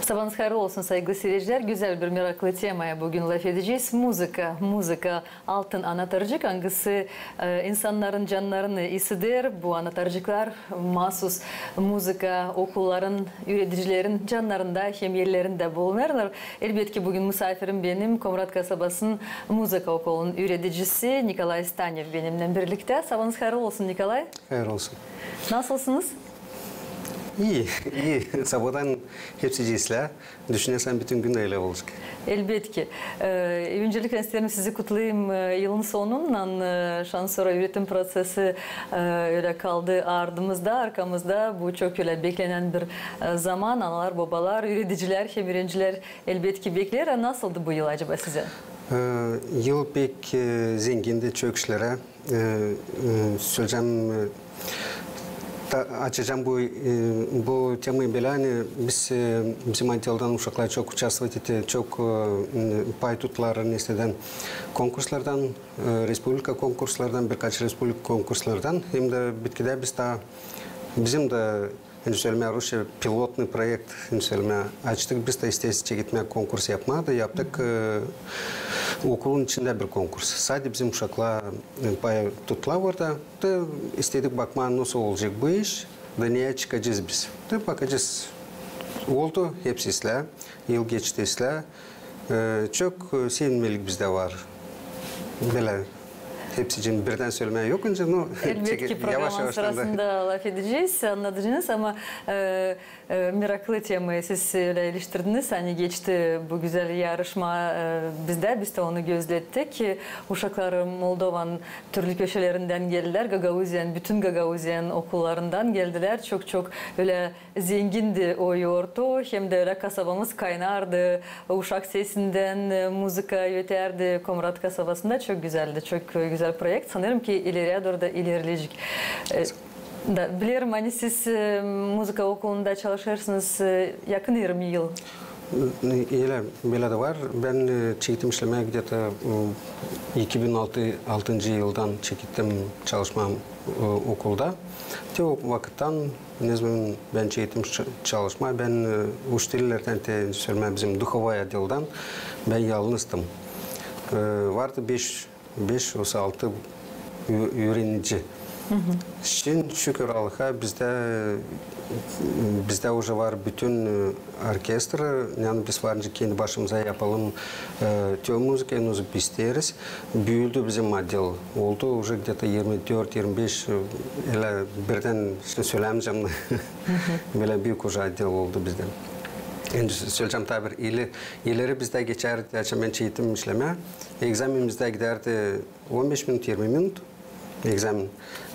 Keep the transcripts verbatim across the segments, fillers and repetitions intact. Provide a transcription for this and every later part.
Sabaanız hayırlı olsun, saygılı siiredicilär. Gözäl bir meraklı temaya büün lafedecez. Muzıka, muzıka, altın anatarcık, angısı, e, insannarın cannarını isider. Bu anatarcıklar maasuz muzıka okulların üüredicilerin cannarında hem ellerindä bulunêrlar. Elbetki, büün musaafirim benim Komrat kasabasının muzıka okulunun üüredicisi Nikolay Stanev benimnän birliktä. Sabaanız hayırlı olsun, Nikolay. Hayır olsun. Nasılsınız? İi, ii. Sabaadan hepsicii islää. Düşünersän, bütün gün ölä olacek. Elbetki. E, öncelikle isteerim sizi kutlayım, e, yılın sonunnan. E, şansora üretim prosesi, e, ölä kaldı ardımızda, arkamızda. Bu çok ölä beklenän bir, e, zaman. Analar, bobalar, üüredicilär hem üürencilär elbetki bekleer. A nasıldı bu yıl acaba sizä? E, yıl pek, e, zengindi çok işlerä. E, e, söleyecäm, e, ta-, açacam bu, e, bu temayı bölä, ani biz, e, bizim odeldan uşaklar çok uçastvovat etti, çok, e, pay tuttular nesedän konkurslardan, e, respublika konkurslardan, birkaç respublika konkurslardan. Hem dä bitkidä biz taa, bizim dä, ani sölemää rusça, pilotnıy proekt, ani sölemää, açtık biz dä, isteeriz çeketmää konkurs yapmaa da yaptık, e, okulun içindä bir konkurs. Sade bizim uşaklar, e, pay tuttular orada. Da istedik bakmaa, nasıl olacek bu iş, da neyä çıkacez biz. Da bakacez. Oldu hepsi islää, yıl geçti islää. E, çok, e, sevinmelik bizdä var. Bölä hepsicii birdän sölemää yok, ancak, no, elbetki, programın sırasında lafedecez, annadacanız, ama, e, e, meraklı temayı siz ölä iliştirdiniz, ani geçti bu gözäl yarışma, e, bizdä, biz dä onu gözlettik. Uşaklar Moldovanın türlü köşelerindän geldilär, Gagauziyanın, bütün Gagauziyanın okullarından geldilär. Çok-çok ölä zengindi o yortu, hem dä ölä kasabamız kaynardı uşak sesindän, e, muzıka ötärdi Komrat kasabasında. Çok gözäldi, çok, e, gözäl proekt. Sanêrım ki, ileriyä dooru da ilerleyecek. E, da, bilerim, ani siz, e, muzıka okulunda çalışêrsınız, e, yakın irmi yıl. Ölä, bölä dä var. Bän, e, çekettim işlemää где-то, e, iki bin altı, altıncı yıldan çekettim çalışmaa, e, okulda. Te o vakıttan, ne zaman bän çekettim ç-, çalışmaa, bän, e, uçtelilerdan, te sölemää bizim duhovnoy odeldän, bän yalnızdım. E, vardı beş beş osa altı ü-, üürenici. Şindi, şükür Allaha, bizdä, bizdä uje var bütün, e, orkestra, ani biz varınca kendi başımıza yapalım, e, te muzıkayı, nasıl biz isteeriz. Büüldü bizim odel. Oldu uje где-то irmi dört, irmi beş, e, ölä birdän, şindi söleyämeyecäm. Bölä büük uje odel oldu bizdä. Şindi söleyecäm, taa bir ileri, ileri bizdä geçärdi, açan bän çekettim işlemää. Ekzamen bizdä gidärdi on beş minut, irmi minut ekzamen.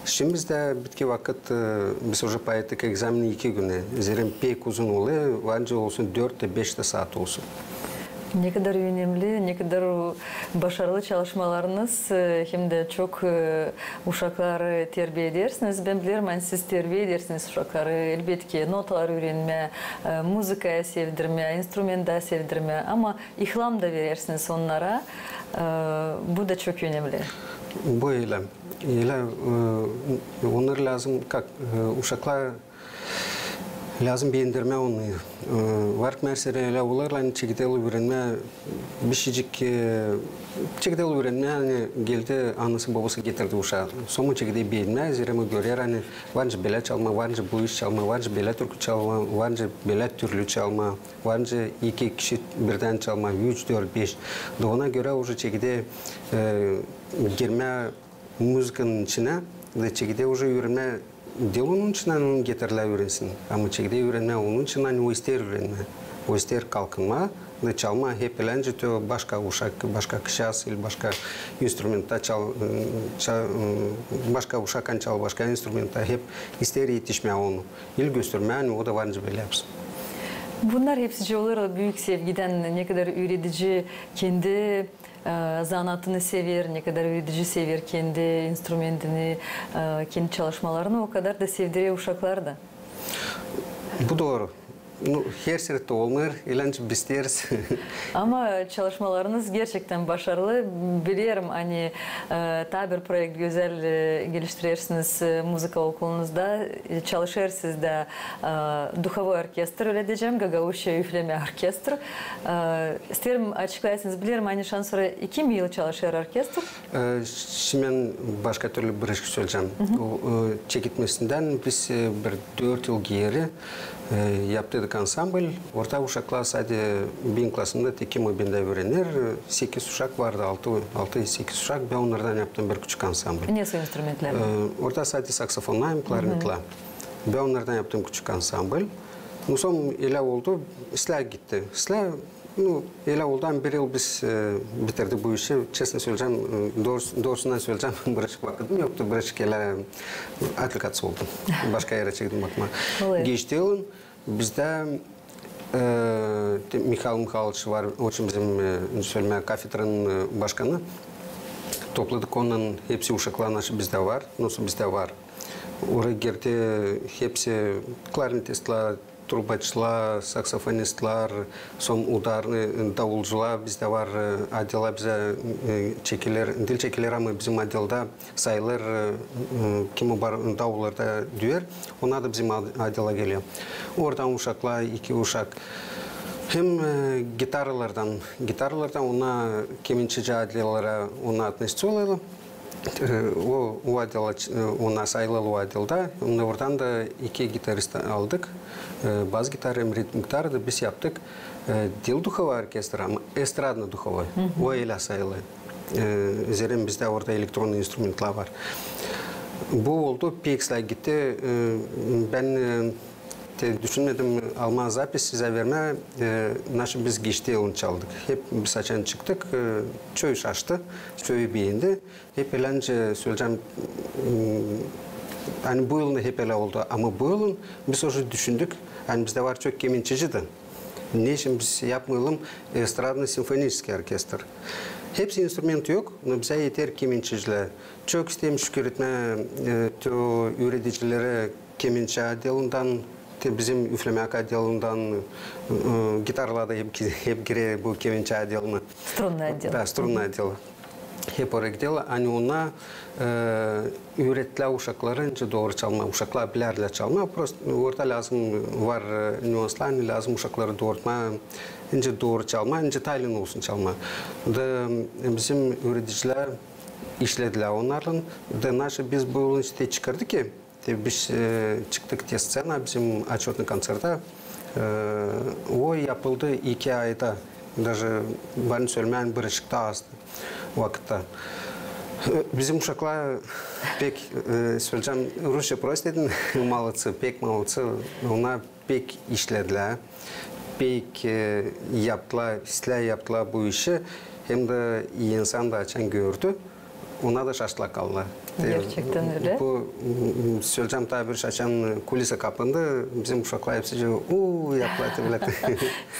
Şindi bizdä bitki vakıt, e, biz uje pay ettik ekzameni iki günä. Zerä pek uzun olêr, varınca olsun dört tä, beş tä saat olsun. Ne kadar önemli, ne kadar o başarılı çalışmalarınız, e, hem dä çok, e, uşakları terbiä edersiniz. Bän bilerim, ani siz terbiä edersiniz uşakları, elbetki, notaları üürenmää, e, muzıkaya sevdirmää, instrumentayı sevdirmää, ama ilham da verersiniz onnara. E, bu da çok önemli. Bu ölä. Ölä, e, onnarı lääzım, kak, e, uşakları lääzım beendirmää onu. E, var kimär sere ölä olêr, ani çekeder üürenmää, bişicik, e, çekeder üürenmää, ani geldi, anası, bobası getirdi uşaa. Sora çekeder beenmää, zerä görär, ani varınca bölä çalmaa, varınca bu iş çalmaa, varınca bölä türkü çalmaa, varınca bölä türlü çalmaa. Varınca iki kişi birdän çalmaa, üç, dört, beş. Da ona görä uje çekeder, e, girmää muzıkanın içinä, da çekeder uje üürenmää diil onun için, ani onu getirdilär üürensin. Ama çekeder üürenmää onun için, ani o isteer üürenmää. O isteer kalkınmaa da çalmaa hep eläncä, te başka uşak, başka kişi asıl, başka instrumenta çal, e, ça-, e, başka uşak ani çal başka instrumenta, hep isteer etişmää onu. İl göstermää, ani o da varınca bölä yapsın. Bunnar hepsicii olêr büük sevgidän, ne kadar üüredici kendi, e, zanaatını sever, ne kadar üüredici sever kendi instrumentini, e, kendi çalışmalarını, o kadar da sevdirer uşakları da. Bu dooru. Ну, her sırada olmêêr, illancı biz isteeriz. Ama çalışmalarınız gerçektän başarılı. Bilerim, ani, e, taa bir proekt gözäl, e, geliştirersiniz, e, muzıka okulunuzda. E, çalışêrsınız da, e, duhovoy orkestr, ölä deyecäm, gagauzça üflemä orkestr. E, isteerim açıklayasınız, bilerim, ani şindän sora iki mi yıl çalışêr orkestr? E, şindi bän başka türlü bir iş söleyecäm. O, e, çeketmesindän biz, e, bir dört yıl geeri, e, yaptıydık ansambl. Orada uşaklar sade benim klasımda tek kim o bendä üürener. Sekiz uşak vardı, altı, altı, sekiz uşak. Bän onnardan yaptım bir küçük ansambl. Nesoy instrumentlär? E, orada sade saksofonnarlan, klarnetlär. Bän onnardan yaptım küçük ansambl. Ну, sora ölä oldu, islää gitti. İslää, ну, ölä oldu, ani bir yıl biz, e, bitirdik bu işi. Çestno söleyecäm, e, doorusu-, doorusundan söleyecäm, birazcık vakıdım yoktu, birazcık ölä отвлекаться oldum. Başka erä çektim bakmaa. Geçti yılın bizdä, e, te-, Mihail Mihailoviç var, o, bizim, e, söleyim, kafedranın, e, başkanı. Topladık ondan hepsi uşaklar, naşey bizdä var, nasıl bizdä var. Oraya girdi hepsi, klarnetistlär, trubaçılar, saksofonistlär, sora udarnıy, davulcular bizdä var, e, odelä bizä, e, çekiler, diil çekiler, ama bizim odelda sayılêr, e, e, kim o bar-, davullarda düüyär, onnar da bizim od-, odela geler. Oradan uşaklar, iki uşak. Hem, e, gitaralardan, gitaralardan onnar kemençeci odellara, onnar относится olêrlar. E, o, o odela, e, onnar sayılêr o odelda. Hem dä oradan da iki gitarist aldık. E, bas gitara hem ritm gitara da biz yaptık. E, diil duhovoy orkestr, ama estradno-duhovoy. O ölä sayılêr. E, zerä bizdä orada elektronnıy instrumentlär var. Bu oldu, pek islää gitti. E, bän, e, te düşünmedim almaa zapis sizä vermää, e, naşey biz geçti yılın çaldık. Hep biz açan çıktık, e, çoyu şaştı, çoyu beendi. Hep illancı söleyecäm, m, ani bu yılın hep ölä oldu, ama bu yılın biz уже düşündük, ani bizdä var çok kemençeci dä. Neçin biz yapmayalım estradno-simfonический orkestr? Hepsi instrument yok, но bizä eter kemençecilär. Çok isteerim şükür etmää, e, te üüredicileri kemençä odelından, te bizim üflemää odelından, e, gitaralar da hep, hep girer bu kemençä odelına. Струнный отдел. Da, струнный отдел. Hep oraya giderlär, ani onnar, e, üüretlär uşakları nicä dooru çalmaa. Uşaklar bilerlär çalmaa, prosto orada lääzım var, e, nüanslär, ani lääzım uşakları doorutmaa, nicä dooru çalmaa, nicä taylin olsun çalmaa. Da, e, bizim üüredicilär işledilär onnarlan. Da naşey biz bu yılın işte çıkardık ki, te biz, e, çıktık te sţena, bizim oçotnıy kontsertä. E, o yapıldı iki ayda. Даже var nicä söleyim, birazcık taa az vakıtta. E, bizim uşaklar pek, e, söleyecäm, rusça prost dedim, молодцы, pek молодцы. Onnar pek işledilär, pek, e, yaptılar, islää yaptılar bu işi. Hem dä insan da açan gördü, onnar da şaştılar, kaldılar. Gerçektän ölä. Bu, m, m, söleyecäm, taa bir açan kulisa kapandı, bizim uşaklar hepsicii uu yaptılar, te bölä.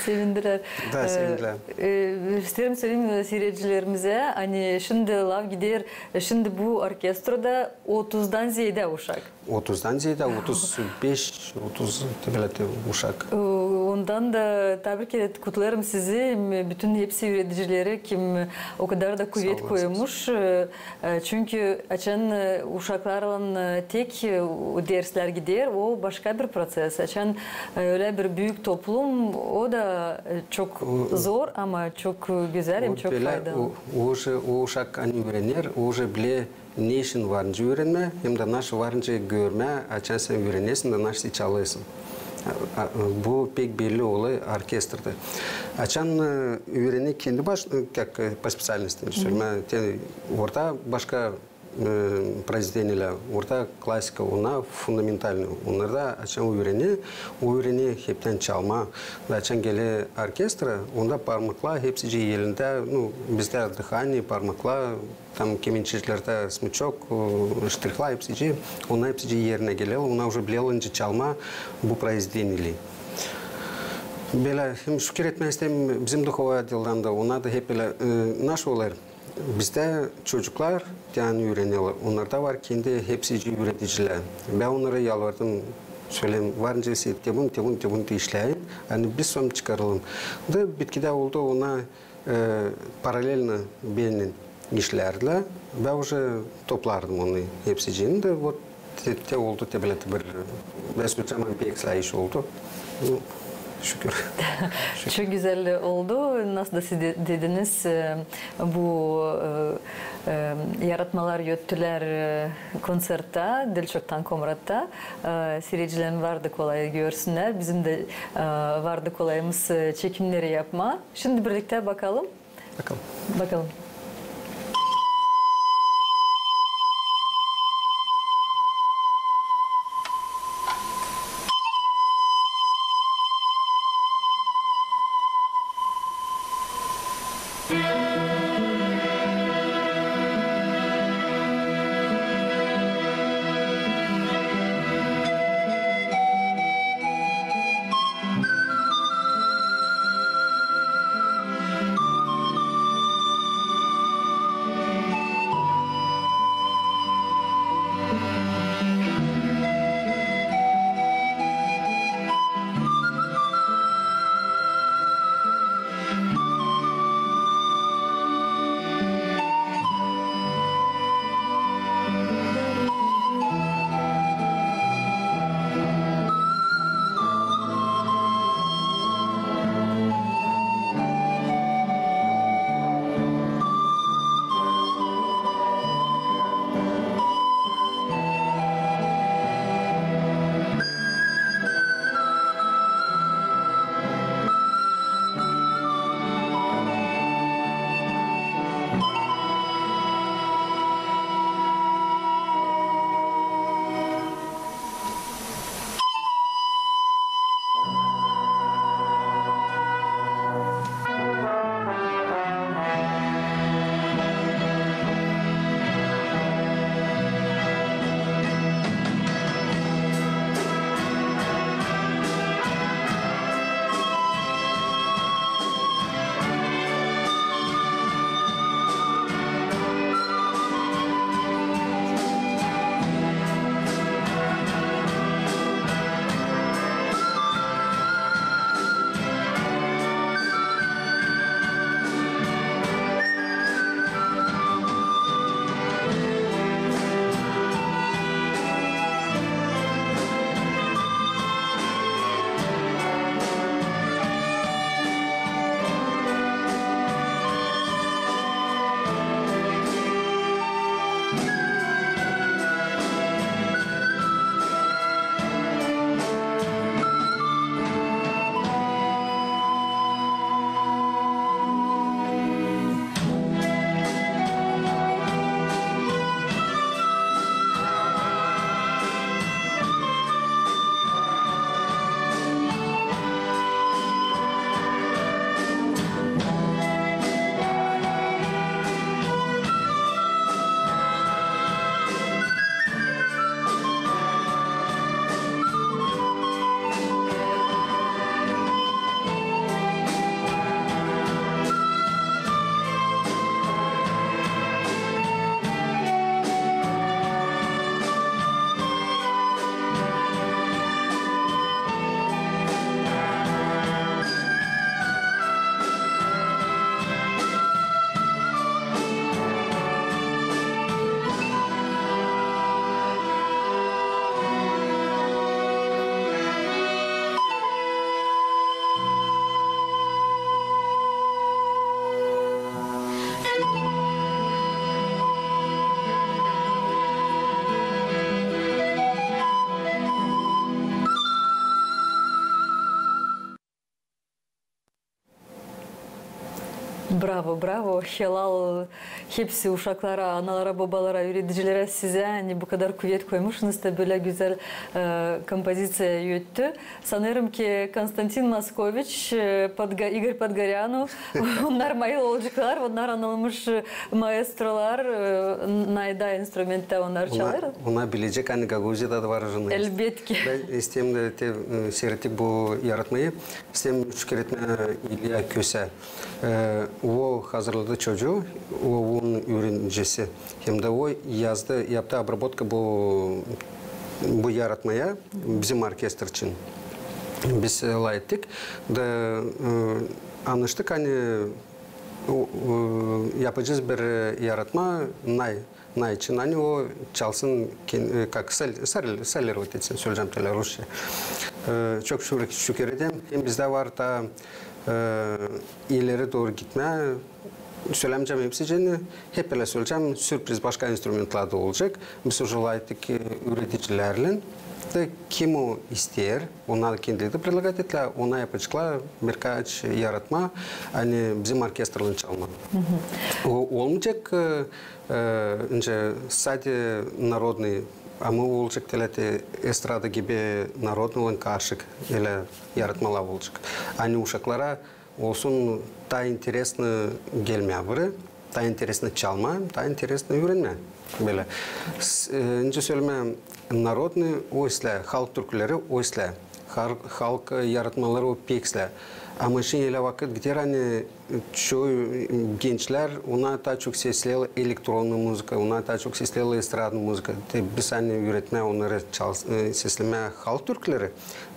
Sevindilär. Da, e, sevindilär. E, isteerim söleyim, e, siiredicilerimizä, ani şindi laf gider, e, şindi bu orkestroda otuzdan zeedä uşak. Otuzdan zeedä, otuz beş, otuz, te bölä te uşak. E, ondan da taa bir kerä kutlêêrım sizi, m, bütün hepsi üüredicileri, kim o kadar da kuvet koymuş. E, e, çünkü açan, e, uşaklarlan, e, tek, e, derslär gider, o başka bir proţes. Açan, e, ölä bir büük toplum, o da, e, çok zor, ama çok, e, gözäl hem çok faydalı. O, o uşak, ani üürener, o уже biler, neçin var nicä üürenmää, hem dä naşey var nicä görmää, açan sän üürenersin da naşey sän çalêrsın. A, a, bu pek belli olêr orkestrda. Açan, e, üürener kendi baş-, e, как, e, по специальности, sölemää, te orada başka, e, произведениелär, orada klasika, onnar фундаментальный, onnarda açan üürener, o üürener heptän çalmaa. Da açan geler orkestra, onda parmaklar hepsicii elindä, ну, bizdä дыхание, parmaklar, Там kemençecilerdä смычок, e, штрихлар, hepsicii, onnar hepsicii erinä geler, onnar уже bilerlär nicä çalmaa bu произведениелär. Bölä, hem şükür etmää isteerim bizim duhovoy odeldan da, onnar da hep bölä, e, naşey olêr. Bizdä çocuklar, te ani üürenerlär, onnarda var kendi hepsicii üüredicilär. Bän onnara yalvardım, söleerim, var nicä te bunu, te bunu, te bunu te işläyin, ani biz sän çıkaralım. Da bitkidä oldu ona, e, paralelno bennän işlärdilär. Bän uje toplardım onu hepsicini dä, vot, te, te oldu, te bölä te bir, bän söleyecäm, pek islää iş oldu. Nu, şükür. Çok gözäl oldu. Nasıl da siz de-, dediniz, e, bu, e, e, yaratmalar öttülär, e, konţertä, diil çoktan Komratta. E, siiredicilerin vardı kolayı görsünnär. Bizim dä, e, vardı kolayımız, e, çekimneri yapmaa. Şindi birliktä bakalım. Bakalım. Bakalım. Bravo, bravo. Helal hepsi uşaklara, analara, bobalara, üüredicilerä, sizä, ani bu kadar kuvet koymuşsunuz da bölä gözäl, e, kompoziţiya öttü. Sanêrım ki, Konstantin Moskoviç, e, Podgo-, İgor Podgoryanov, onnar mayıl olaceklar, onnar anılmış, e, maestrolar, e, n-, nayda instrumenttän onnar çalêr. Onnar bilecek, ani Gagauziyada da var uje. Elbetki. Bän isteerim dä te, e, siirettik bu yaratmayı. İsteerim şükür etmää İlya Kösä. E, o hazırladı çocuğu, o onun üüredicisi. Hem dä o yazdı, yaptı obrabotka bu bu yaratmaya bizim orkestr için. Biz, e, lafettik da, e, annıştık, ani, o, e, yapacez bir, e, yaratma nay, nay için, ani o çalsın, ken-, e, kak sol-, sol-, solirovat etsin, söleyecäm rusça. E, çok şükür, şükür edäm. Hem bizdä var ta, e, ileri dooru gitmää, sölemeyecäm hepsicini, hep ölä söleyecäm, sürpriz başka instrumentlarda olacek. Biz uje lafettik, e, üüredicilerlän. Da kim o isteer, onnar kendileri dä predlagat ettilär, onnar yapaceklar birkaç yaratma, ani bizim orkestrlan çalma. O, olmayacek, e, e, nicä sade narodnıy, ama olacek, ölä te estrada gibi, narodnıy olan karışık, ölä yaratmalar olacek. Ani uşaklara olsun taa interesno gelmää burayı, taa interesno çalmaa, taa interesno üürenmää. Bölä. S-, e, nicä sölemää, narodnıy o islää, halk türküleri o islää, har-, halk, e, yaratmaları o pek islää. Ama şindi ölä vakıt gider, ani çoyu, e, gençlär, onnar taa çok sesleerlär elektronnıy muzıka, onnar taa çok sesleerlär estradnıy muzıka. Te biz, ani üüretmää onnarı çal-, e, seslemää halk türküleri,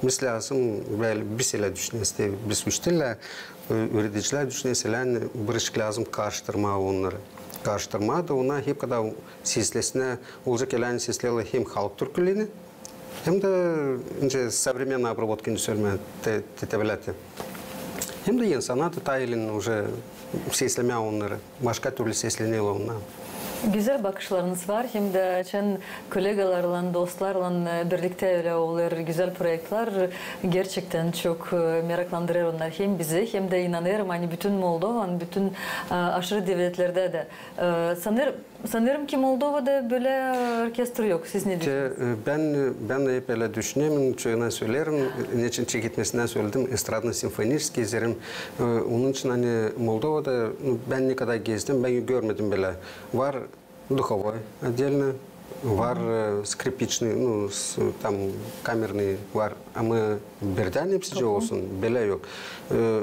biz lääzım, bölä, biz ölä düşüneriz, te biz, üüredicilär düşüner, ani bir işik lääzım karıştırmaa onnarı. Karıştırmaa da onnar hep kadar seslesinnär, olacek, ölä ani sesleerlär hem halk türkülerini, hem dä, nicä, современная обработка, nicä sölemää, te-, te-, te bölä te. Hem dä insana da taa elin uje seslemää onnarı. Başka türlü seslenerlär onnar. Gözäl bakışlarınız var, hem dä açan kollegalarlan, dostlarlan, e, birliktä ölä olêr gözäl proektlär, gerçektän çok, e, meraklandırêr onnar hem bizi, hem dä inanêrım, ani bütün Moldovanın, bütün, e, aşırı devletlerdä dä. E, sanêr-, sanêrım ki, Moldovada bölä orkestr yok. Siz ne düşünersiniz? E, bän, e, bän hep ölä düşünerim, çoyuna söleerim, e, neçin çeketmesinnän söledim, estradnıy-simfoniçeskiy, zerä, e, onun için, ani Moldovada, nu, bän ne kadar gezdim, bän görmedim bölä. Var духовой отдельно, var, e, skripiçnıy, nu, s-, tam kamernıy var, ama birdän hepsicii olsun, bölä yok. E,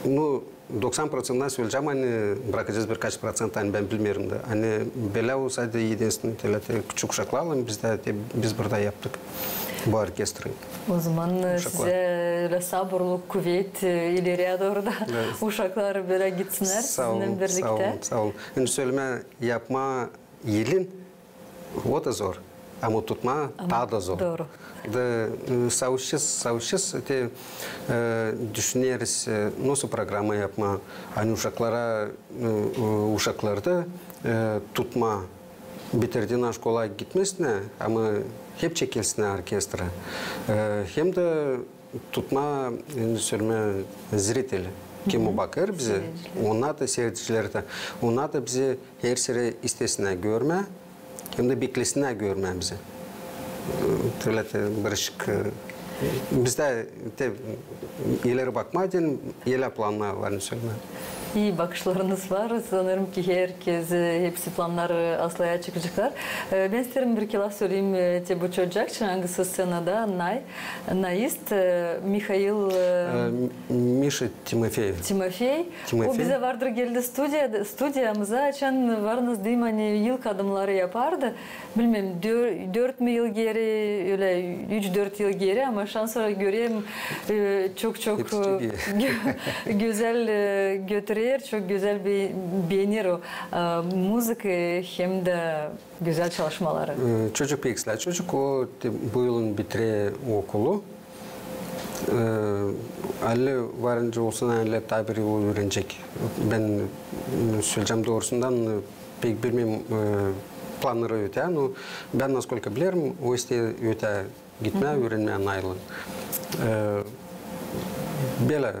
nu, doksan proţenttän söleyecäm, ani brakacez birkaç proţent, ani bän bilmeerim dä. Ani bölä olsaydı, единственный, te ölä te küçük uşaklarlan biz dä, te, biz burada yaptık bu orkestrayı. O zaman, e, sizä ölä saburluk, kuvet, e, ileriyä dooru da uşaklar bölä gitsinnär sizinnän birliktä. Saa olun, saa olun. Nicä sölemää, yapmaa elin, o da zor. Ama tutmaa taa da zor. Dooru. Da, e, savaşêrız, savaşêrız, te, e, düşüneriz, e, nasıl programa yapmaa, ani uşaklara, e, e, uşakları da, e, tutmaa. Bitirdinnän şkolayı gitmesinnär, ama hep çekilsinnär orkestra. E, hem dä tutmaa, e, sölemää, zritel, kim o bakêr bizä, onnar da, siiredicileri dä, onnar da bizi herseferä istesinnär görmää, hem dä beklesinnär görmää bizi. E, te ölä te bir işik, e, bizdä te ileri bakmaa deyni, ölä plannar var, nicä sölemää. İi bakışlarınız var. Sanêrım ki, herkez, e, hepsi plannar, e, aslaya çıkaceklar. E, bän isteerim bir iki laf söleyim, e, te bu çocuk için, angısı sţenada, Nay, Naist, e, Mihail, e, E, M-, Mişa Timofeev. Timofeev. O bizä vardır geldi studiyada, studiyamıza, açan varınız deyim, ani ilk adımnarı yapardı. Bilmeerim, dör-, dört mü yıl geeri, ölä üç-dört yıl geeri, ama şansora görerim, e, çok-çok, e, gö-, gözäl, e, götürer, çok gözäl be-, beener o, e, muzıkayı hem dä gözäl çalışmaları. E, çocuk pek islää çocuk, o te-, bu yılın bitirer okulu. E, ali var nicä olsun, ali taa bir yıl üürenecek. Bän, m, söleyecäm doorusundan, e, pek bilmeerim, e, plannarı ötää, no bän, naskolka bilerim, o isteer ötää gitmää, üürenmää Naylän. E, bölä.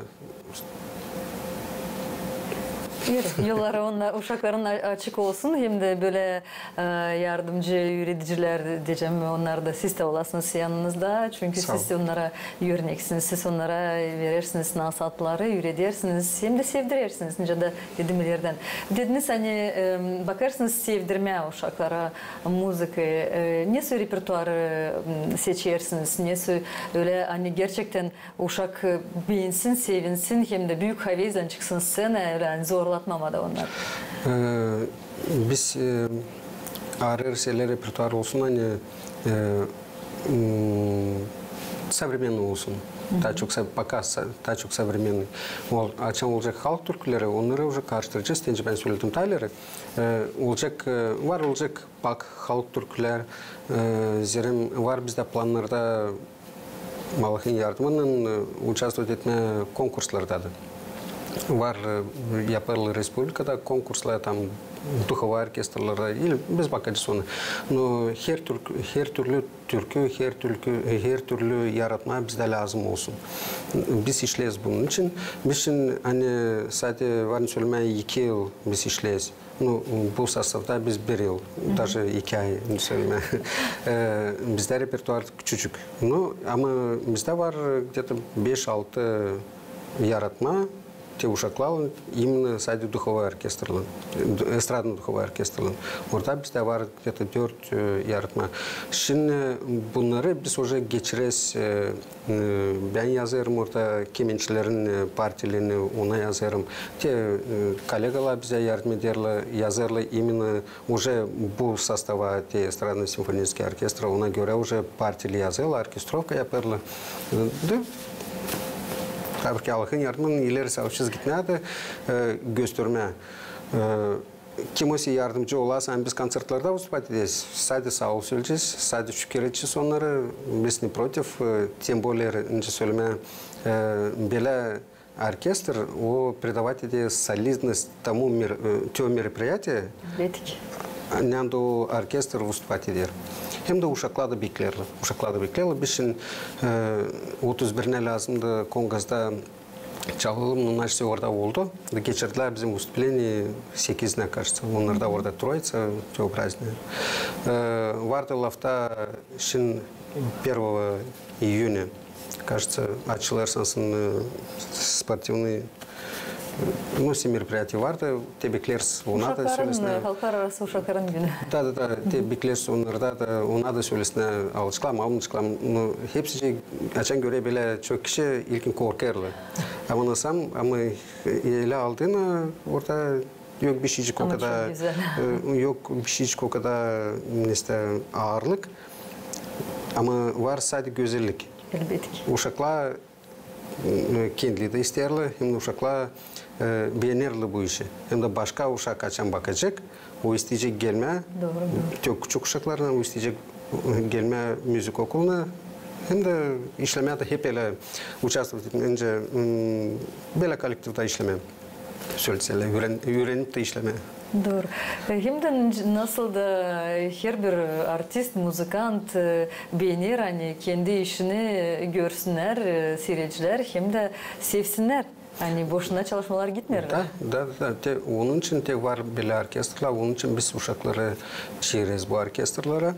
Yolları onnar, uşakların a-, açık olsun, hem dä bölä, e, yardımcı üüredicilär, deyecäm, onnar da siz dä olasınız yanınızda, çünkü siz onnara örneksiniz, siz onnara verersiniz nasatları, üüredersiniz, hem dä sevdirersiniz, nicä dä dedim ileridän. Dediniz, ani, e, bakêrsınız sevdirmää uşaklara muzıkayı, e, nesoy repertuarı, m, seçersiniz, nesoy ölä, ani gerçektän uşak, e, beensin, sevinsin, hem dä büük havezlän çıksın sţenaya, ölä, ani zorlatmamadan onnarı. E, biz, e, arêêrız ölä repertuar olsun, ani, e, m, современный olsun. Taa çok sa-, пока sa-, taa çok современный. Ol-, açan olacek halk türküleri, onnarı uje karıştıracez, deyni bän söledim taa ileri. E, olacek, e, var olacek bak halk türküler, e, zerä var bizdä plannarda Allahın yardımınnan, e, участвовать etmää konkurslarda da. Var, e, yapêrlar respublikada konkurslar, tam duhovıy orkestrlarda, ili biz bakacez ona. No her türk-, her türlü türkü, her türkü, her türlü yaratma bizdä lääzım olsun. Biz işleeriz bunun için. Biz şindi, ani, sade var sölemää, iki yıl biz işleeriz. No, bu sostavda biz bir yıl, даже iki ay, sölemää. E, bizdä repertuar küçücük. No, ama bizdä var где-то beş-altı yaratma, te uşaklarlan, именно sade duhovıy orkestrlan, estradno-duhovıy orkestrlan. Orada bizdä var где-то dört, e, yaratma. Şindi bunnarı biz uje geçireriz, e, e, bän yazêrım orada kemençilerin, e, partilerini, ona yazêrım. Te, e, kollegalar bizä yardım ederlär, yazêrlar именно uje bu sostava, te estradno-simfonический orkestra, ona görä uje partili yazêrlar, orkestrovka yapêrlar. E, da, tabii ki, Allahın yardımınnan ileri savaşêrız gitmää da, e, göstermää. E, kim olsa yardımcı olarsa, ani biz kontsertlerdä vıstupat ederiz, sade saa ol söleyecez, sade şükür edecez onnarı, biz не против, e, тем более, nicä sölemää, e, bölä orkestr, o придавать eder солидность тому мер-, e, то мероприятие, нända o orkestr vıstupat eder. Hem dä uşaklar da beklerlär. Uşaklar da beklerlär. Biz şindi, e, otuz birinä lääzımdı Kongazda çalalım, но, naşeyse orada oldu. Geçirdilär bizim выступление sekizinä, кажется. Onnarda orada Троица, то праздник. E, vardı lafta şindi первого июня, кажется, açılêr sansın, e, спортивный, e, no, все мероприятия vardı, te bekleeriz. Ona da sölesin. Uşakların, e, halklararası uşakların günü. Da, da, da, te bekleeriz onnarda da, ona da sölesin, alışklam, alışklam. No, hepsi, açan görer bölä çok kişi, ilkin korkêrlar. Ama nasıl, ama, e, ele aldın, e, orada yok bişeycik o kadar, e, yok bişeycik o kadar, nesä, aarlık. Ama var sade gözellik. Elbetki. Uşaklar, e, kendili dä isteerlär, hem dä uşaklar, e, beenerlär bu işi. Hem dä başka uşak açan bakacek, o isteyecek gelmää. Dooru, dooru. Çok küçük uşaklarlan, o isteyecek, e, gelmää muzıka okuluna. Hem dä işlemää dä hep ölä, участвовать etmää, nicä, m, bölä kollektivdä işlemää. Söleyim, üüren-, üürenip dä işlemää. Dooru. E, hem dä n-, nasıl da herbir artist, muzıkant, e, beener, ani kendi işini görsünnär, e, siiredicilär, hem dä sevsinnär. Ani boşuna çalışmalar gitmeer. Da, da, da. Te, onun için te var bölä orkestrlar, onun için biz uşakları çevireriz bu orkestrlara.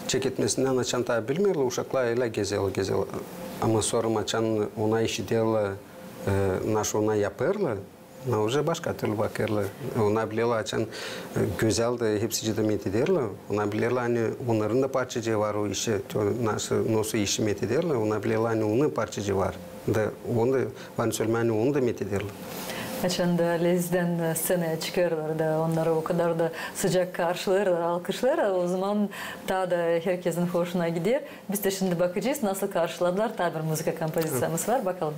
Çeketmesinnän açan taa bilmeerlär, uşaklar ölä gezelär, gezelär. Ama sora açan ona işiderlär, e, naşı ona yapêrlar, ona uje başka türlü bakêrlar. Ona bilerlär, açan, e, gözäl dä hepsicii dä metheterlär. Ona bilerlär, ani onnarın da parçacıı var o işi, to, naşı, nasıl işi metheterlär, ona bilerlär, ani onun parçacıı var. Da, onu da, var sölemää, ani onu da metheterlär. Açan da lezizdän, e, sţenaya çıkêrlar da, onnarı o kadar da sıcak karşılêêrlar, alkışlêêrlar, ozaman taa da herkezin hoşuna gider. Biz dä şindi bakacez, nasıl karşıladılar. Taa bir muzıka kompoziciyamız var, bakalım.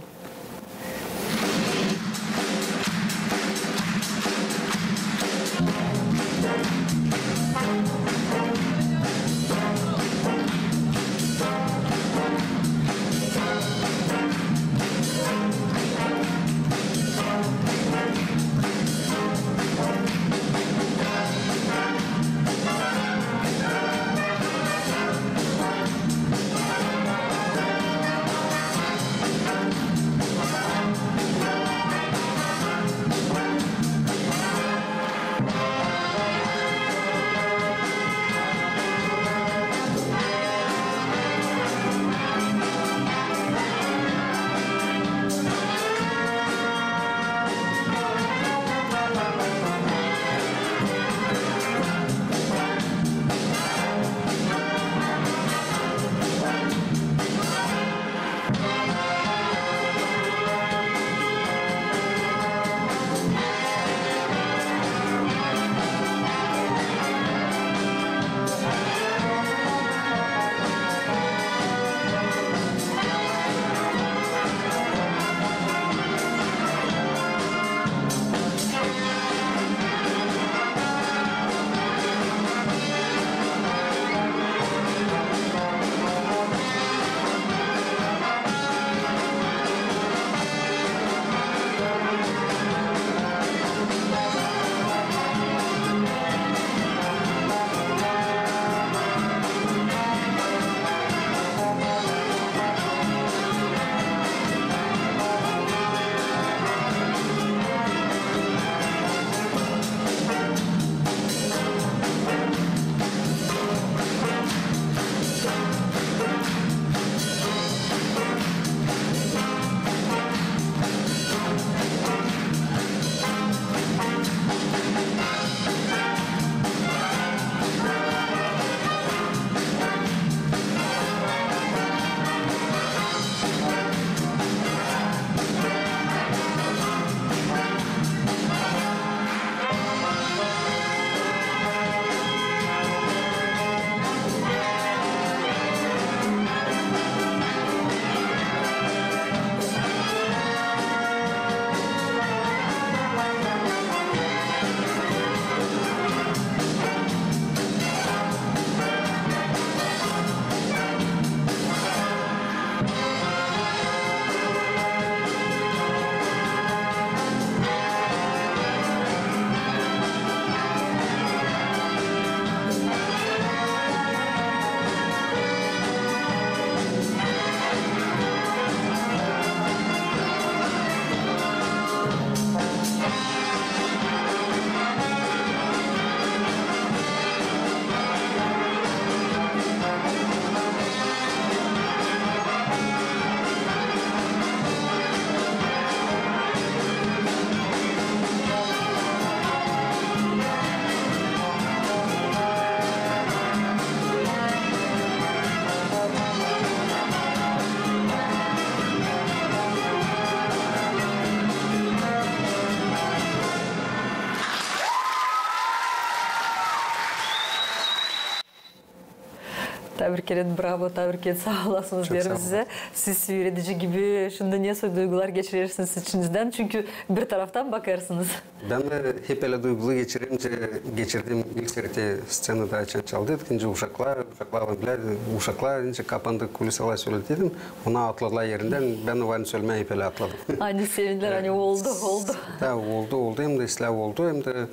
Taa bir kerä bravo, taa bir kerä saa olasınız deerim sizä. Siz üüredici gibi şindi nesoy duygular geçirersiniz içinizdän? Çünkü bir taraftan bakêrsınız. Bän dä hep ölä duygulu geçirerim, nicä geçirdim ilk seferde sţenada açan çaldıydık, nicä uşaklar, uşaklar, uşaklar, nicä kapandık kulisalar, sölediydim, ona atladılar erindän, bän var nicä sölemää hep ölä atladım. Ani sevindilär, ani oldu, oldu. Da, oldu, oldu, hem dä islää oldu, hem dä,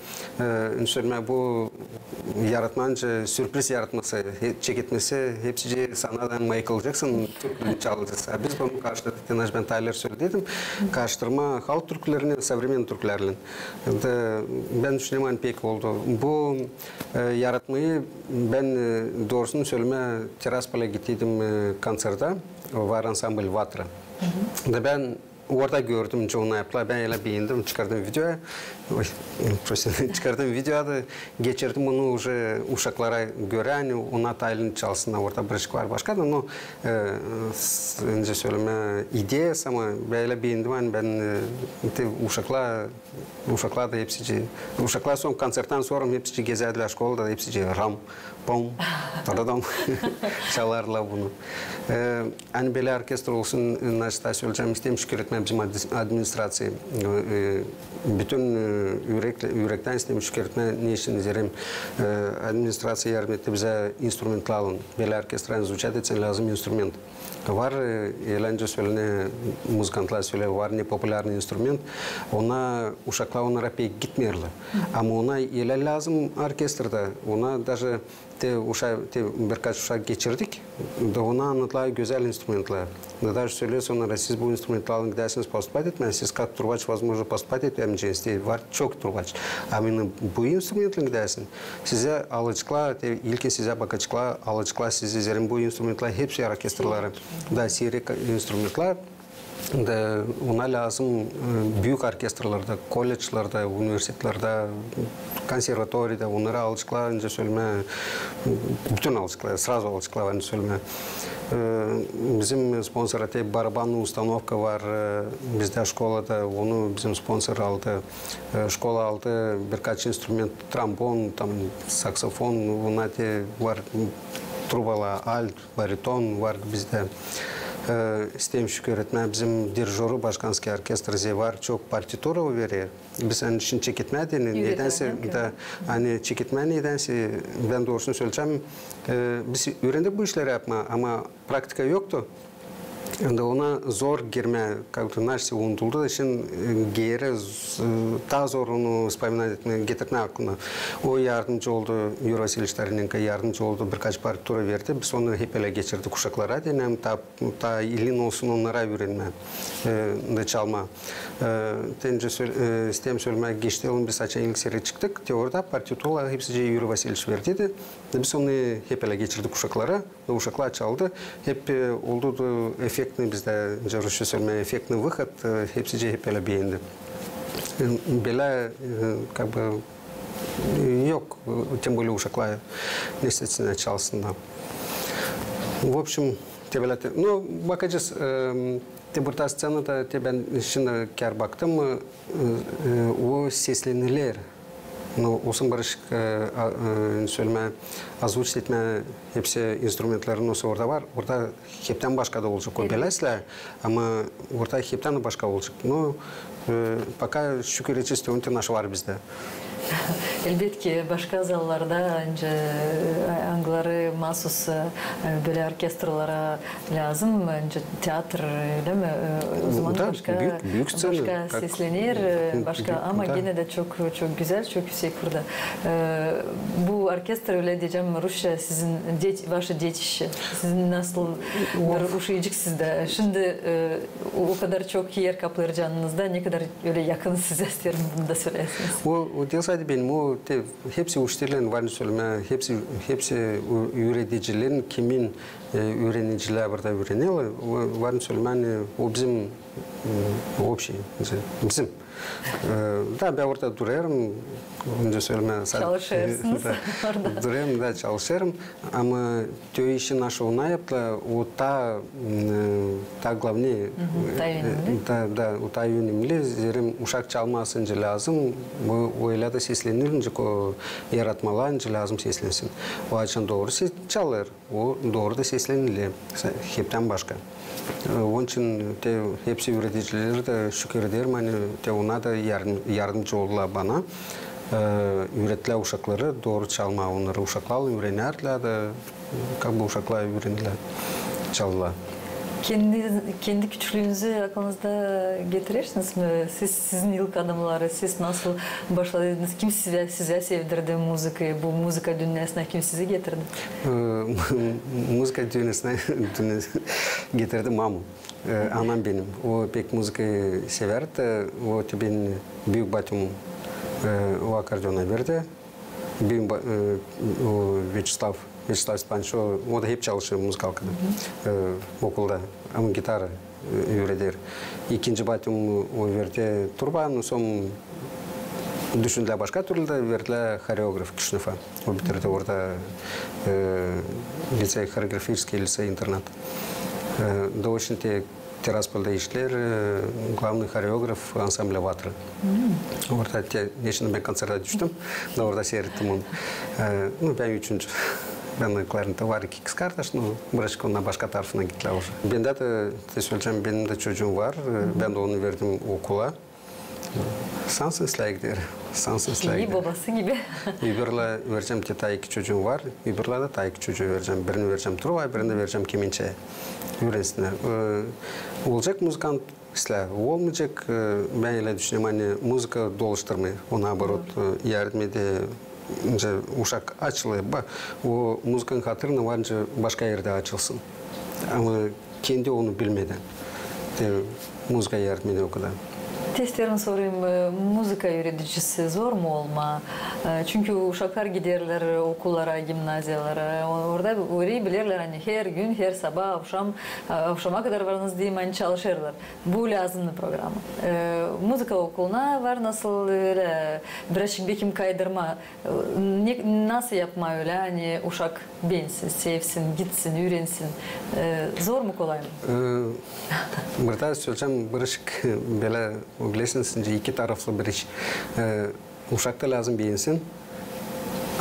e, sölemää bu yaratmanın, sürpriz yaratması, çeketmesi, hepsi sana da Michael Jackson türkülerini çalacez. A biz bunu karıştırdık, te naşey bän Tayler sölediydim. Karıştırma halk türkülerini sovremenni türkülerlän. Da bän düşünerim, ani pek oldu. Bu, e, yaratmayı bän, e, doorusunu sölemää, Tiraspola gittiydim, e, konţertä. Var ansambl Vatra. Da bän orada gördüm, nicä onu yaptılar. Bän ölä beendim, çıkardım videoya. Oy, prosim, çıkardım videoya da geçirdim onu uje uşaklara görä, ani ona Tayleri çalsınnar. Orada biricik var başka da, no, e, s-, nicä sölemää, ideya sama, bän ölä beendim, ani bän, e, te uşaklar, uşaklar da hepsicii, uşaklar sora, konţerttan sora hepsicii gezärdilär şkolada, hepsicii ram, pom, taradam çalardılar bunu. E, ani bölä orkestr olsun, e, naşey taa sölecäm, isteerim şükür etmää bizim admi-, administraţiyaya, e, bütün, e, ürekle-, ürektän isteerim şükür etmää, neçin deerim, e, administraţiya yardım etti bizä instrumentlarlan. Bölä orkestranı zvuçat etsin, lääzım instrument. Var, e, eläncä sölenä, muzıkantlar söleer, var nepopulärnıy instrument, ona uşaklar onnara pek gitmeerlär. Ama ona ölä lääzım orkestrada, ona daje te uşa-, te birkaç uşak geçirdik, da ona annadılêr gözäl instrumentlar. Da daje söleer onnara, siz bu instrumentlarlan gidärsiniz postupat etmää, siz kak trubaç, возможно, postupat etmeyeceniz, te var çok trubaç. Ama bu instrumentlarlan gidärsiniz, sizä alaceklar, te ilkin sizä bakaceklar, alaceklar sizi, zerä bu instrumentlar hepsi orkestralarda. Da, siirek instrumentlar. Da ona lääzım, e, büük orkestralarda, kolledžlerdä, universitetlerdä, konservatoriyada, onnarı alaceklar, nicä sölemää, bütün alaceklar, srazu alaceklar, var nicä sölemää. E, bizim sponsor, te barabannıy ustanovka var, e, bizdä şkolada, onu bizim sponsor aldı. E, şkola aldı birkaç instrument, trombon, tam, saksofon, ona te var trubalar, alt, bariton var bizdä. E, isteerim şükür etmää bizim dirijörü başkanskıy orkestrazä, var çok partitura verer. Biz onun için çeketmää deyni, nedänsä, da, ani çeketmää, nedänsä, bän doorusunu söleyecäm, e, biz üürendik bu işleri yapmaa, ama praktika yoktu. Da ona zor girmää, kak da naşey unuduldu da, şindi, e, geeri z-, taa zor onu вспоминать etmää, getirtmää aklına. O yardımcı oldu, Yuri Vasiliç Tarinenko yardımcı oldu, birkaç partitura verdi. Biz onu hep ölä geçirdik uşaklara, deyni, taa, taa ilin olsun onnara üürenmää, e, da çalmaa. E, te nicä söl-, e, isteerim sölemää, geçti yılın biz açan ilk sefere çıktık, te orada partituralar hepsicii Yuri Vasiliç verdiydi. Da biz onu hep ölä geçirdik uşaklara. Da uşaklar çaldı. Hep, e, oldu da эффектный bizdä, nicä rusça sölemää, эффектный выход, e, hepsicii hep ölä beendi. E, bölä, e, как бы, e, yok, e, тем более uşaklar ne istesinär, çalsınnar. В общем, te bölä te, no, bakacez, e, te burada sţenada, te bän şindi kär baktım, e, e, o seslenilär. No, olsun barışık, e, a, e, sölemää, озвучить etmää hepsi instrumentleri, nasıl orada var. Orada heptän başka da olacek o bölä islää, ama orada heptän başka olacek. No, e, пока şükür edecez, te on te naşey var bizdä. Elbetki, başka zallarda, nicä, e, angıları maasuz, e, bölä orkestralara lääzım, nicä teatr, ölä mi? E, o zaman da başka, büük, büük sţena, başka seslener, e, başka, ama genä dä çok, çok gözäl, çok üüsek burada. E, bu orkestra, ölä deyecäm rusça, sizin детище, ваше детище. Sizin nasıl bir uşacık sizdä. Şindi, e, o, o kadar çok er kaplêêr canınızda, ne kadar ölä yakın sizä, isteerim bunu da söleyäsiniz. O, o diil sade benim, o te hepsi uçitelän, var nicä sölemää, hepsi, hepsi ü-, üüredicilerin, kimin, e, üürenicilär burada üürenerlär, o, var nicä sölemää, ani o bizim e, общий, bizim. E, da, bän orada durêrım, önce sölemää, sa- Çalışêrsınız orada. Durêrım, da, çalışêrım. Ama te işi naşo ona yaptılar, o taa, e, taa glavnıy, da, da, o taa önemli, zerä uşak çalmasın nicä lääzım, bu, o ölä dä seslenilmeyecek, o yaratmalar nicä lääzım seslensin. O açan dooru ses çalêr, o dooru da sesleniler, heptän başka. E, onun için te hepsi üüredicileri dä şükür ederim, ani te ona da yardım-, yardımcı oldular bana. E, üürettilär uşakları dooru çalmaa, onnarı uşaklarlan üürenärlär da, kak bu uşaklar üürenilär, çaldılar. Kendi, kendi küçüklüünüzü aklınızda getirersiniz mi? Siz, sizin ilk adımları, siz nasıl başladınız? Kim sizä, sizä sevdirdi muzıkayı, bu muzıka dünnäsına kim sizi getirdi? E, muzıka dünnäsına, dünnä-, getirdi mamu. E, anam benim. O pek muzıkayı sevärdi. O te benim büük batüm, e, o akkordeon verdi. Benim ba-, e, o Vyaçeslav, Vyaçeslav Stepanoviç, o, o da hep çalışêr muzıkalkada, e, okulda. Ama gitara, e, üüreder. İkinci batüm o verdi truba, no sora düşündülär başka türlü da verdilär horeograf Kişinöva. O bitirdi orada, e, lisey, horeografiçeskiy lisey-internat. E, da o şindi Tiraspolda işleer, e, glavnıy horeograf ansambla Vatra. Orada te, neçin bän konsertä düştüm, da orada siirettim onu. E, no, bän üçüncü. Bendä klarnettä var iki kızkardaş, no, birazçık onnar başka tarafına gittilär uje. Bendä dä, te söleyecäm, benim dä çocuum var, e, bän dä onu verdim okula. Sansın islää gider, sansın islää gider. İi, bobası gibi. Öbürlä verecäm, te taa iki çocuum var, öbürlä dä taa iki çocuu verecäm. Birini verecäm truba, birini dä verecäm kemençä. Üürensinnär. E, olacek muzıkant islää, olmayacek, e, bän ölä düşünerim, ani muzıka dolaştırmêêr. O, naoborot, e, yardım eder, nicä uşak açılêr. Ba, o muzıkanın hatırına var nicä başka erdä açılsın. Ama kendi onu bilmedän. Te muzıka yardım eder o kadar. Te isteerim sorayım, e, muzıka üüredicisi zor mu olmaa? E, çünkü uşaklar giderlär okullara, gimnaziyalara. O-, orada öyle bilerlär, ani hergün, her sabaa, avşam, e, avşama kadar var, nasıl deyim, ani çalışêrlar. Bu lääzımnıy programa. E, muzıka okuluna var nasıl ölä, birazçık bekim kaydırmaa. E, ne, nasıl yapmaa ölä, ani uşak beensin, sevsin, gitsin, üürensin? E, zor mu, kolay mı? E, burada söleyecäm, bir iş bölä, bilersiniz, iki taraflı bir iş. E, uşak da lääzım beensin,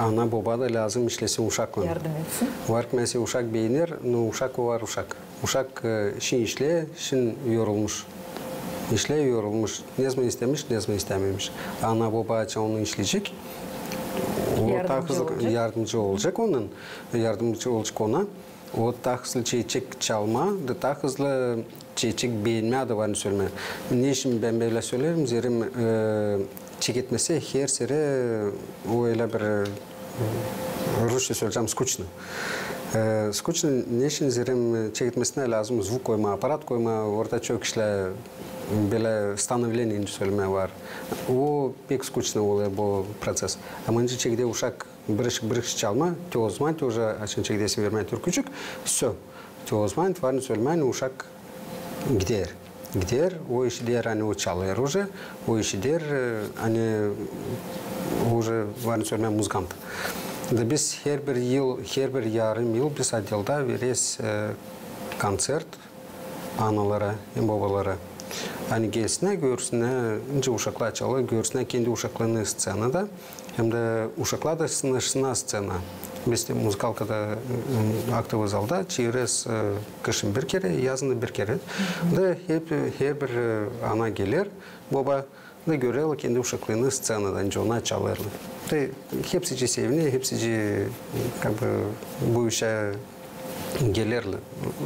ana, boba da lääzım işlesin uşaklan. Yardım etsin. Var ki, mesela, uşak beener, no uşak o var uşak. Uşak, e, şindi işleer, şindi yorulmuş. İşleer, yorulmuş. Ne zaman istemiş, ne zaman istämemiş. Ana, boba açan onu işleyecek, o taa hızlı yardımcı olacek onun, yardımcı olacek ona. O taa hızlı çekecek çalmaa, da taa hızlı çekecek beenmää dä, var ne sölemää. Neçin bän bölä söleerim, zerä, e, çeketmesi her sere, e, o ölä bir, e, rusça söleyecäm, скучно. E, скучно, neçin zerä, e, çeketmesinä lääzım zvuk koymaa, aparat koymaa, orada çok işlär, bölä становление, nicä sölemää, var. O pek скучно olêr bu proţes. Ama nicä çekeder uşak birazçık, birazçık çalmaa, te ozaman te uje, açan çekedesin vermää türkücük, всё. Te ozaman, var ne sölemää, uşak gider. Gider, o işider, ani o çalêr uje, o işider, e, ani uje, var ne sölemää, muzıkant. Da biz herbir yıl, herbir yarım yıl biz odelda vereriz, e, koncert analara hem bobalara. Ani gelsinnär, görsünnär, nicä uşaklar çalêr, görsünnär kendi uşaklarını sţenada. Hem dä uşaklar da sınaşsınnar sţenaya. Biz te muzıkalkada, m, aktovıy zalda çevireriz, e, kışın bir kerä, yazın da bir kerä. Da hep, herbir, e, ana geler, boba, da görerlär kendi uşaklarını sţenada, nicä onnar çalêrlar. Da hepsicii seviner, hepsicii, как бы, bu işä gelerlär.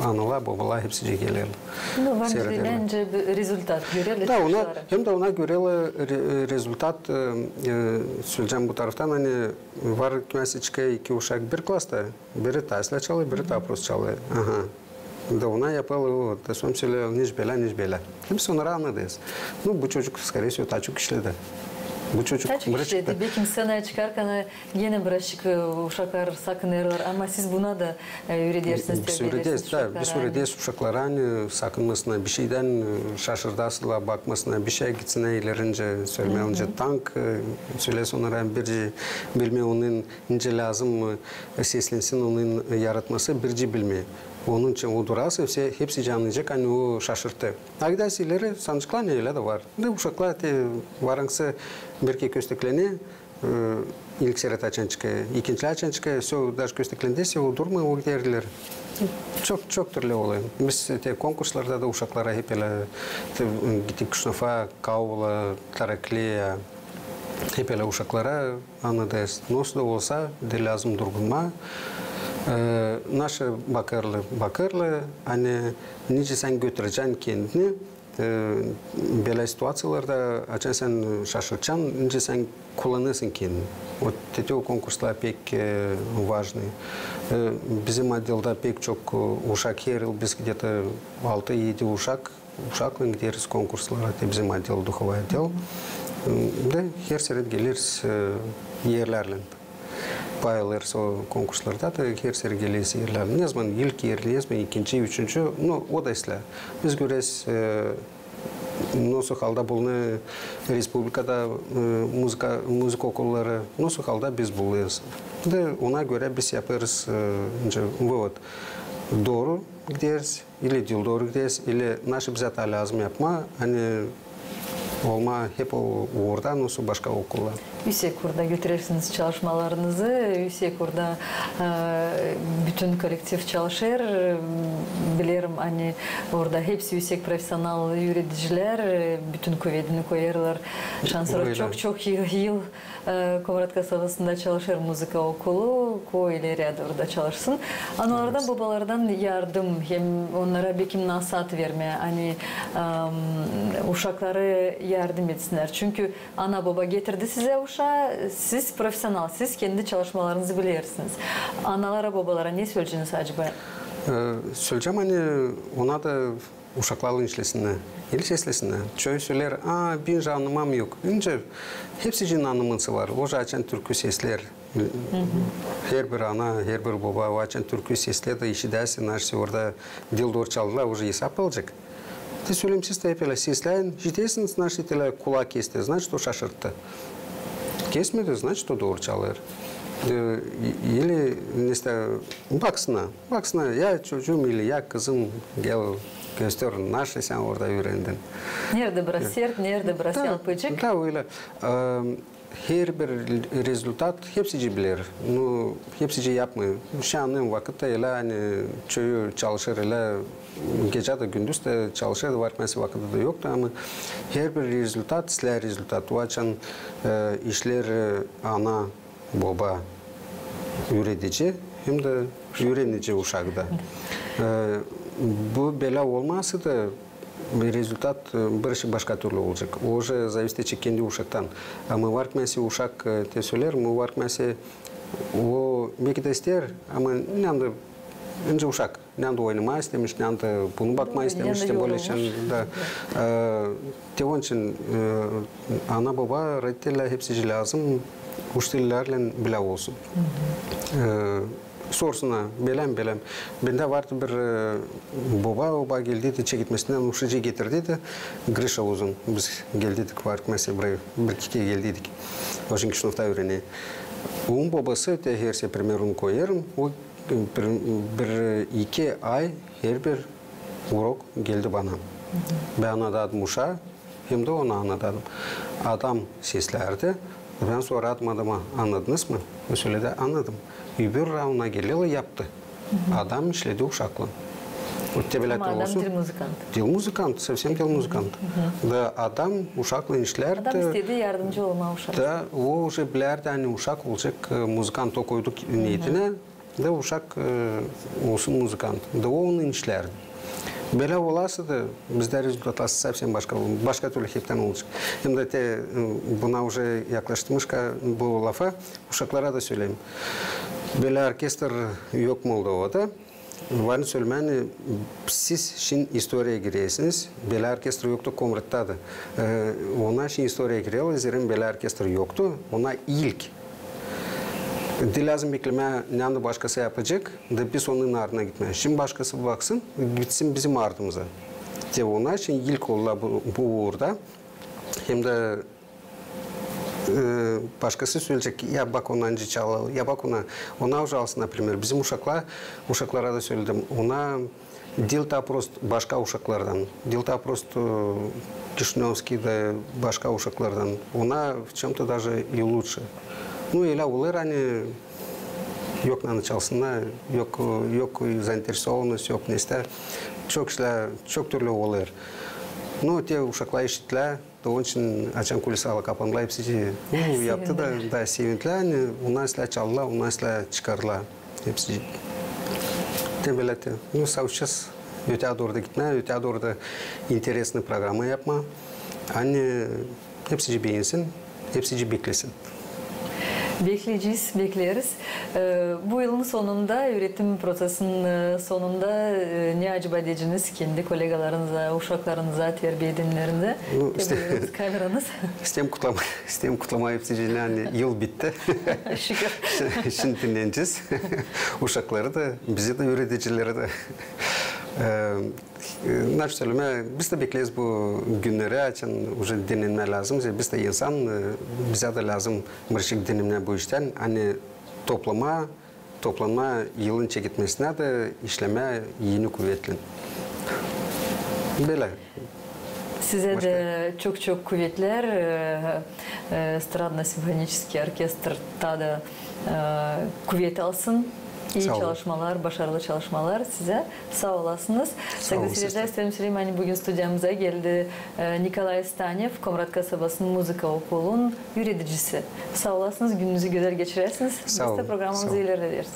Analar, bobalar hepsicii gelerlär. Ну, var nicä bir rezultat görerlär. Da, ona, hem dä ona görerlär re-, rezultat, e, e, söleyecäm bu taraftan, ani var ki, mesela, çıkêr iki uşak bir klasta, biri taa islää çalêr, biri taa prost çalêr. Aha. Da ona yapêrlar, o, da sora söleerlär, nicä bölä, nicä bölä. Hem sora annadêrsın. Ну, bu çocuk, скорее всего, taa çok işledi. Bu çocuk kaç kişi dedi, bekim sţenaya çıkarkan genä birazçık, e, uşaklar sakınêrlar, ama siz buna da, e, üüredersiniz, biz üürederäriz, da, biz üürederäriz uşaklara, ani sakınmasınnar bişeydän, e, şaşırdasınnar, bakmasınnar bişeyä, gitsin ilerincä, sölemää, nicä tank, e, sölesin onnara, birinci bilmää onun nicä lääzım, e, seslensin, onun yaratması, birinci bilmää. Onun için o durarsa, hepsi, hepsi annayacek, ani o şaşırttı. A gidärsä ileri, sanaceklar, ani ölä dä var. Da uşaklar te var angısı bir kerä kösteklenä, e, ilk seret açan çıkêr, ikincilär açan çıkêr, всё, даже kösteklendä, всё, o durmêêr, o gider ileri. Çok, çok türlü olêr. Biz te konkurslarda da uşaklara hep ölä, te, gittik Kışnofka, Kaula, Tarakliya, hep ölä uşaklara annadêrız. Nasıl da olsa, da lääzım durgunmaa. E, naşı bakêrlar, bakêrlar, ani nicä sän götürecän kendini, e, bölä situaţiyalarda, açan sän şaşırtacan, nicä sän kullanêrsın kendini. Вот te o konkurslar pek, e, важный. E, bizim odelda pek çok, e, uşak, her yıl biz где-то altı-edi uşak, uşaklan gideriz konkurslara, te bizim odel, duhovıy odel. E, da her seret geleriz, e, erlärlän. Pay alêrız o konkurslarda da, her seret geleriz erlärlän. Ne zaman ilk er, ne zaman ikinci, üçüncü, nu, o da islää. Biz göreriz, e, nasıl halda bulunêr respublikada, e, muzıka, muzıka okulları, nasıl halda biz bulunêrız. Da ona görä biz yapêrız, e, nicä, вывод. Dooru gideriz, ili diil dooru gideriz, ili naşı bizä taa lääzım yapmaa, ani olmaa hep o uurda, nasıl başka okullar. Üüsek uurda götürersiniz çalışmalarınızı, üüsek uurda, e, bütün kollektiv çalışêr. Bilerim, ani orada hepsi üüsek profesional üüredicilär, e, bütün kuvedini koyêrlar. Şansora çok-çok yıl, yıl, e, Komrat kasabasında çalışêr muzıka okulu, ko ileri dooru da çalışsın. Analardan, bobalardan yardım, hem onnara bekim nasaat vermää, ani, em, uşakları yardım etsinnär. Çünkü ana-boba getirdi sizä uşaa, siz profesional, siz kendi çalışmalarınızı bilersiniz. Analara, bobalara ne söleyeceniz acaba? E, söleyecäm, ani ona da uşaklarlan işlesinnär. İlk işlesinnär. Çoyu söleer, a, bän annamam yok. Nicä, hepsicinin annamısı var. O nicä açan türkü sesleer. Herbir ana, herbir boba, o açan türkü sesleer da işidärsä, naşey orada diil dooru çaldılar, o nicä esap alacek. Te sölemsiz tä hep ölä sesläyin, işidersiniz, naşey ölä kulak kesti, значит, o şaşırttı. Kesmedi, значит, o dooru çalêr. E, ili, nesä, baksınnar, baksınnar, ya çocuum ili ya kızım, gel, göster, naşey sän orada üürendin. Neredä biraz sert, neredä biraz yalpıcık. Da, ölä. E, Herbir rezultat hepsicii biler. Nu, hepsicii yapmêêr. Şansora vakıtta ölä, ani çoyu çalışêr ölä, gecä dä, gündüz dä çalışêr, var kimsä vakıdı da yoktu, ama herbir rezultat islää rezultat. O açan, e, işleer, e, ana, boba, üüredici, hem dä üürenici uşak da. E, bu bölä olmasa da, rezultat, e, bir şey başka türlü olacek. O nicä zavisedecek kendi uşaktan. Ama var kimsä uşak, e, te söleerim, var kimsä o beki dä isteer, ama ne anda, nicä uşak, ne anda oynamaa istemiş, ne anda bunu bakmaa istemiş, ne anda te bölä yorulmuş. Da, e, te onun için, e, ana, boba, roditelä hepsicii lääzım uçtularlan bölä olsun. E, Sorsunnar, bölä mi, bölä mi. Bendä vardı bir, e, boba, o boba geldiydi çeketmesindän, uşacıı getirdiydi. Grişa uzun. Biz geldiydik, var kimsä, bir, bir iki kerä geldiydik. O şindi Kişinövda üürenä. Onun bobası, te hersä primer onu koyêrım, o, e, bir, bir iki ay herbir urok geldi bana. Bän annadardım uşaa, hem dä ona annadardım. Adam seslärdi. Bän sorardım adama, annadınız mı? O söledi, annadım. Öbür rauna geldi, yaptı. Adam işledi uşaklan. Ama adam diil muzıkant. Diil muzıkant, совсем diil muzıkant. Da adam uşaklan işlärdi. Adam istedi yardımcı olmaa uşaa. Da o uje bilärdi, ani uşak olacek, e, muzıkant, o koydu neetinä. Da uşak, e, olsun muzıkant. Da o onun işlärdi. Bölä olasa da, bizdä rezultatlar совсем başka, başka türlü heptän olacek. Hem dä te, e, buna uje yaklaştımışka bu lafa, uşaklara da söleyim. Bölä orkestr yok Moldovada. Var nicä sölemää, ani siz şindi istoriyaya girersiniz, bölä orkestra yoktu Komratta da. E, ona şindi istoriyaya girerlär, zerä bölä orkestra yoktu, ona ilk. Te lääzım beklemää, ne anda başkası yapacek, da biz onun ardına gitmää. Şindi başkası baksın, gitsin bizim ardımıza. Te ona şindi ilk olêr bu, bu uurda. Hem dä e, başkası sölecek, ya bak ona nicä çalêr, ya bak ona, ona ucalsın, naprimer. Bizim uşaklar, uşaklara da söledim, ona diil taa prost başka uşaklardan, diil taa prost, e, Kişinövskiy da başka uşaklardan, ona в чём-то даже и лучше. Ну, ölä olêr, ani yok ne anda çalsınnar, yok, yok заинтересованность, yok neysä. Çok işlär, çok türlü olêr. Ну, te uşaklar işitlär, Da onun için açan kulisalar kapandılar, hepsi şey, "Uu, yaptı da, da sevindilär, ani onnar islää çaldılar, onnar islää çıkardılar." Hepsi te bölä te. Ну, savaşacez öteyä dooru da gitmää, öteyä dooru da интересный programma yapmaa. Ani hepsi beensin, hepsi beklesin. Bekleyecez, bekleriz. E, bu yılın sonunda, üüretim prosesinin, e, sonunda, e, ne acaba deyeceniz kendi kolegalarınıza, uşaklarınıza, terbiya edenlerinize? Ну, te, işte, buyurunuz, kameranız. İsteerim kutlamaa, isteerim kutlamaa hepsicini, ani yıl bitti. Şükür. Şindi dinnenecez. Uşakları da, bizi dä, üüredicileri dä. E, E, ne sölemää, biz dä bekleeriz bu günleri, açan уже dinnenmää lääzım. Biz dä insan, e, bizä dä lääzım birazcık dinnenmää bu iştän, ani toplamaa, toplamaa yılın çeketmesinä dä işlemää eni kuvetlän. Bölä. Sizä dä çok-çok kuvetlär, e, e, estradno-simfoniçeskiy orkestr taa da, e, kuvet alsın. İi çalışmalar, başarılı çalışmalar sizä. Saa olasınız. Sağ olun, siz dä. Saygılı seyircilär, isteerim sölemää, ani büün studiyamıza geldi, e, Nikolay Stanev, Komrat kasabasının muzıka okulunun üüredicisi. Saa olasınız, gününüzü gözäl geçiräsiniz. Biz dä programamızı ilerlederiz.